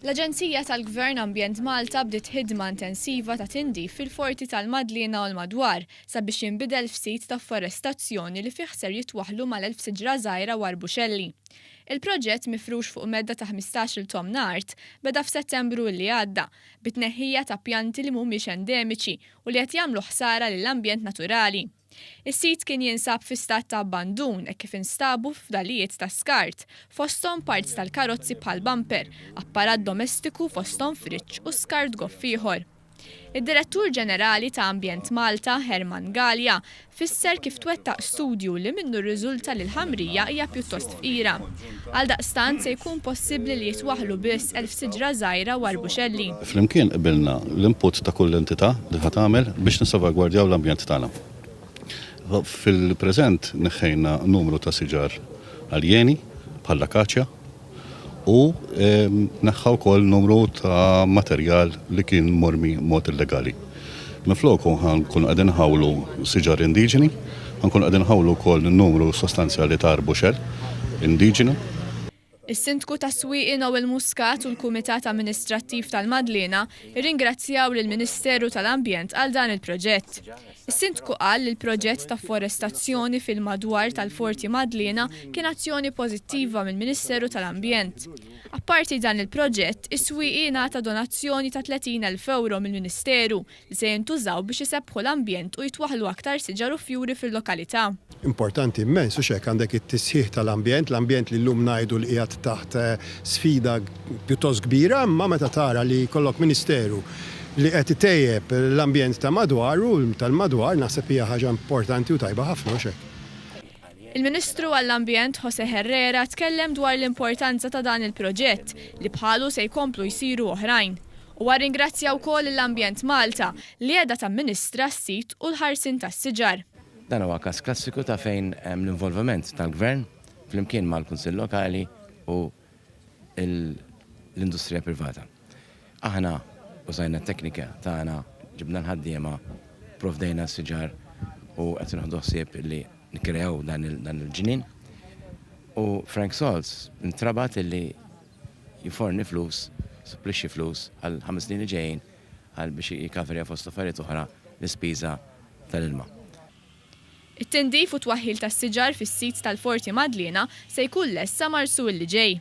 L-Aġenzija tal-Gvern Ambjent Malta bdiet ħidma intensiva ta' tindif fil-Forti tal-Madliena u l-madwar sabiex jinbidel f'sit ta' afforestazzjoni li fih ser jitwaħħlu mal-1,000 siġra żgħira u arbuxelli. Il-proġett mifrux fuq medda ta' ħmistax-il tomna art beda f'Settembru illi għadda bit-tneħħija ta' pjanti li mhumiex endemiċi u li qed jagħmlu ħsara lill-ambjent naturali. Is-sit kien jinsab fi stat ta' abbandun hekk kif instabu fdalijiet ta' skart, fosthom parts tal-karozzi bħal bumper, apparat domestiku fosthom friġġ u skart goff ieħor. Id-Direttur Ġenerali ta' Ambjent Malta, Herman Galea, fisser kif twettaq studju li minnu rriżulta li l-ħamrija hija pjuttost fqira. Għaldaqstant se jkun possibbli li jitwaħħlu biss 1,000 siġra żgħira u arbuxelli. Flimkien qbilna l-input ta' kull entità li ħa tagħmel biex nissalvagwardjaw l-ambjent tagħna. Fil-preżent neħħejna numru ta' siġar aljeni bħall-akaċja u tneħħa wkoll numru ta' materjal li kien mormi b'mod illegali. Minfloku ħa nkunu qegħdin nħawlu siġar indiġeni, ħa nkunu qegħdin nħawlu wkoll numru sostanzjali ta' arbuxell indiġenu. Is-Sindku tas-Swieqi Noel Muscat u l-Kumitat Amministrattiv tal-Madliena rringrazzjaw lill-Ministeru tal-Ambjent għal dan il-proġett. Is-Sindku qal li l-proġett ta' afforestazzjoni fil-madwar tal-Forti Madliena kien azzjoni pożittiva mill-Ministeru tal-Ambjent. Apparti dan il-proġett, is-Swieqi ngħata donazzjoni ta' 30,000 ewro mill-Ministeru li se jintużaw biex isebbħu l-ambjent u jitwaħħlu aktar siġar u fjuri fil-lokalità. Importanti immens, hux hekk? Għandek it-tisħiħ tal-ambjent, l-ambjent li llum ngħidu li qiegħed taħt sfida pjuttost kbira, imma meta tara li jkollok Ministeru li qed itejjeb l-ambjent ta' madwaru, tal-madwar, naħseb hija ħaġa importanti u tajba ħafna, hux hekk? Il-Ministru għall-Ambjent José Herrera tkellem dwar l-importanza ta' dan il-proġett li bħalu se jkomplu jsiru oħrajn. Huwa rringrazzja wkoll lil Ambjent Malta li qiegħda tamministra s-sit u l-ħarsien tas-siġar. Dan huwa każ klassiku ta' fejn hemm l-involviment tal-Gvern flimkien mal-Kunsill Lokali u l-industrija privata. Aħna użajna t-teknika tagħna, ġibna l-ħaddiema, provdejna s-siġar u qed nieħdu ħsieb li nikkreaw dan il-ġnien. U Frank Salts intrabat illi jforni flus, jisupplixxi flus għal ħames snin li ġejjin għal biex jikaverja fost affarijiet oħra l-ispiża tal-ilma. It-tindif u t-twaħħil tas-siġar fis-sit tal-Forti Madliena se jkun lest sa Marzu illi ġej.